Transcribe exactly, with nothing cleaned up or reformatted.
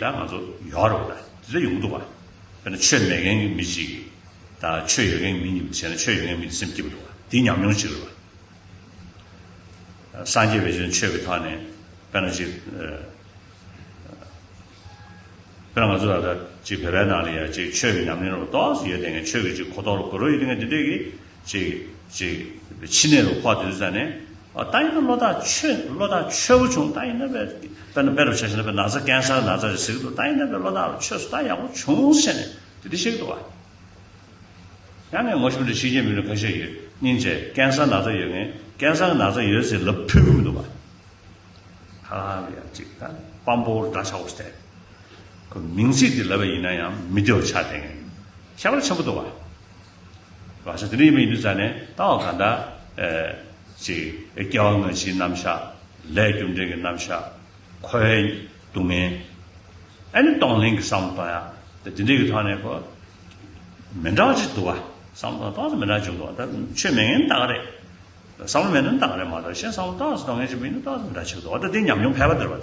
ད་ང་ཚོ་ཡོད་རེད་པ། ད་དེ་ཚོ་ཡོང་གི་འདུག་པ། དཔེར་ན་ཆོས་མེད་མཁན་གྱི་མི་གཅིག་གིས་ད་ཆོས་ཡོད་མཁན་གྱི་མི་གཉིས་བྱས་ན་ཆོས་ཡོད་མཁན་མི་དེ་སེམས་སྐྱིད་པོ་འདུག་པ། དེ་ཉམས་མྱོང་གཅིག་རེད་པ། སངས་རྒྱས་པའི་ཆོས་ཆོས་ཀྱི་ཐོག་ནས་དཔེར་ན་ཅིག་ཨ། དཔེར་ན་ང་ཚོ་ལ་ད་ཅིག་བོད་པའི་ནང་ལ་ཡ་ཅིག་ཆོས་ཀྱི་ཉམས་ལེན་རུ་ཏོག་ཙམ་ཡོད་དེ་ངས་ཆོས་ཀྱི་ཅིག་གོ་རྟོགས་རུ་གོ་རུ་ཡོད་དེ་ངས་དེ་འདྲས་ཀྱི་ཅིག་ཅིག་ཕྱི་ནས་རུ་ཕོག་དུས་ཙ་ནས་ཨ་ད་ཡིན་ན་བློ་ཐག་ཆོད་བློ་ཐག་ཆོད་པོ་བྱུང་། ད་ཡིན་ན་དཔེ་དཔེར་ན་དཔེ་རུ་ཆ་བཞག་ན་དཔེ་ན་ཚ་ཀན་སར་ན་ཚ་ཞིག་ཟེར་གི་འདུག་ད་ཡིན་ན་དཔེ་བློ་ཐག་རུ་ཆོད་སོང་། ད་ཡག་པོ་བྱུང་ཟེར་ནས་དེ་འདྲས་བཤད་གི་འདུག་པ། ཡང་ངས་ངོ་ཤེས་པ་འདྲ་ཤེས་ཀྱི་མི་འདྲ་ཁ་ཤས་ཡོད། སྙིང་རྗེ་ཀན་སར་ན་ཚ་ཡོད་མཁན་ཀན་སར་ན་ཚ་ཡོད་ཟེར་ལབ་ཕོད་ཀྱི་མི་འདུག་པ། ཧ་ལམ་ཡང་ཅིག་ད་དཔང་པོ་འདྲ་ཆགས་པོ་སྟེ། ཁོ་མིང་ཚིག་དེ་ལབ་པ་ཡིན་ན་ཡང་མི་བདེ་བ་ཆགས་བསྡད་མཁན་ཁྱད་པར་ཆེན་པོ་འདུག་པ། བ་ས་དེ་འདྲ་ཡིན་པ་ཡིན་དུས་ཙ་ནས་ད་འོ་ག་འདྲ་ཨེ་ཅིག་སྐྱེ་བ་སྔ་ཕྱིའི་རྣམ་གཞག་ལས་རྒྱུ་འབྲས་ཀྱི་རྣམ་གཞག་འཁོར་བའི་སྡུག་བསྔལ། ཨ་ནི་གཏོང་ལེན་གྱི་བསམ་བློ་གཏོང་ཡག་དེ་འདི་འདྲའི་གི་ཐོག་ནས་ཁོ་མི་འདྲ་བ་ཅིག་འདུག་པ། བསམ་བློ་གཏོང་ས་མི་འདྲ་བ་ཅིག་འདུག་པ། ད་ཆོས་མེད་མཁན་ད་ག་རེད། བསམ་བློ་མེད་ན་ད་ག་རེད་མ་གཏོགས་གཞན་བསམ་བློ་གཏོང་ས་གཏོང་མཁན་ཅིག་མིན་ན་གཏོང་ས་མི་འདྲ་ཅིག་འདུག་པ། ད་དེ་ཉམས་མྱོང་ཕལ་པ་འདིར་བ་ད།